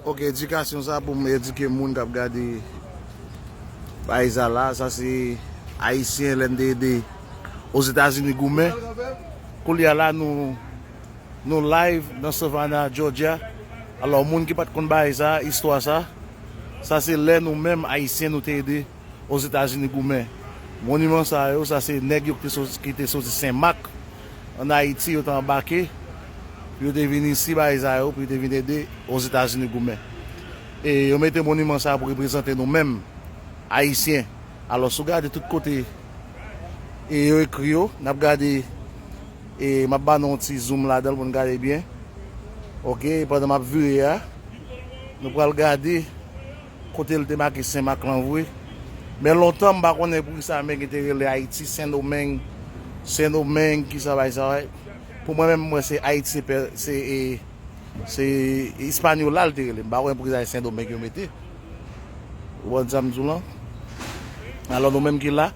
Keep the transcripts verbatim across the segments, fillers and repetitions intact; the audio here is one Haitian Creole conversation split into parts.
Ok, edikasyon sa pou m edike moun k ap gade bagay sa la. Sa se Ayisyen lè n te ede Ozetazini goumen. Koulye a la, nou, nou live nan Savannah, Georgia. Alò, moun ki pa t konn bagay sa, istwa sa, sa se lè nou menm Ayisyen nou te ede Ozetazini goumen. Moniman sa yo, sa se nèg yo ki te soti, ki te soti Senmak, ann Ayiti, yo te anbake, pou yo te vin isi, bagay sa yo, pou yo te vin ede Ozetazini goumen. E yo mete moniman sa pou reprezante nou menm, Ayisyen. Alò, si w gade tout kote, e yo ekri yo, n ap gade, e m ap ba nou yon ti zoom ladan l pou n gade byen. Ok, pandan m ap vire a, nou pral gade kote l te make Senmak lan vre. Men lontan, m pa konnen poukisa nèg yo te rele Ayiti, Sendomeng, Sendomeng, kisa bay sa, wi. Pou mwen menm, mwen se Ayiti, se pè, se, e, se Ispanyola l te rele. M pa konnen poukisa se Sendomeng yo mete. Ou konprann sa m di w lan? Alò, nou menm ki la,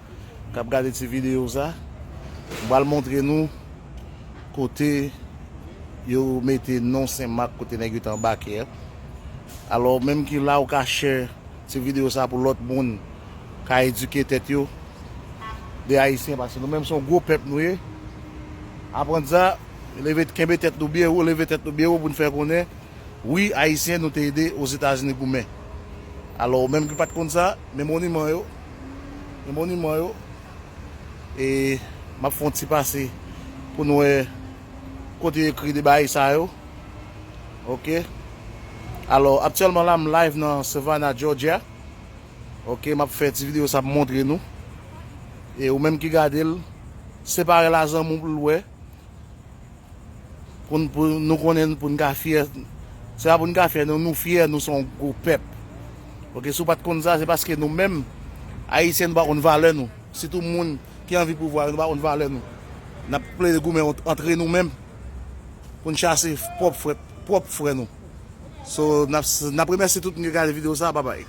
k ap gade ti videyo sa, m pral montre nou kote yo mete non Senmak kote nèg yo te anbake a. Alò, ou menm ki la, ou ka share ti videyo sa pou lòt moun ka edike tèt yo de Ayisyen, paske nou menm se yon gwo pèp nou ye. Aprann sa, leve, kenbe tèt nou byen wo, leve tèt nou byen wo pou n fè konnen, wi, Ayisyen, nou te ede Ozetazini goumen. Alò, ou menm ki pa t konn sa, men moniman yo, men moniman yo, e m ap fè yon ti pase pou nou wè kote yo ekri de bagay sa yo. Ok. Alò, aktyèlman la, m live nan Savannah, Georgia. Ok, m ap fè ti videyo sa pou montre nou. E ou menm ki gade l, separe l a zanmi w pou l wè. Pou n, pou nou konnen, pou n ka fyè. Se pa pou n ka fyè, nou, nou fyè, nou se yon gwo pèp. Ok, si w pa t konn sa, se paske nou menm, Ayisyen, nou pa konn valè nou. Sitou moun ki anvi pouvwa yo, nou pa konn valè nou. N ap plede goumen ant, antre nou menm pou n chase pwòp frè, pwòp frè nou. So, n ap, n ap remèsye tout moun ki gade videyo sa, babay.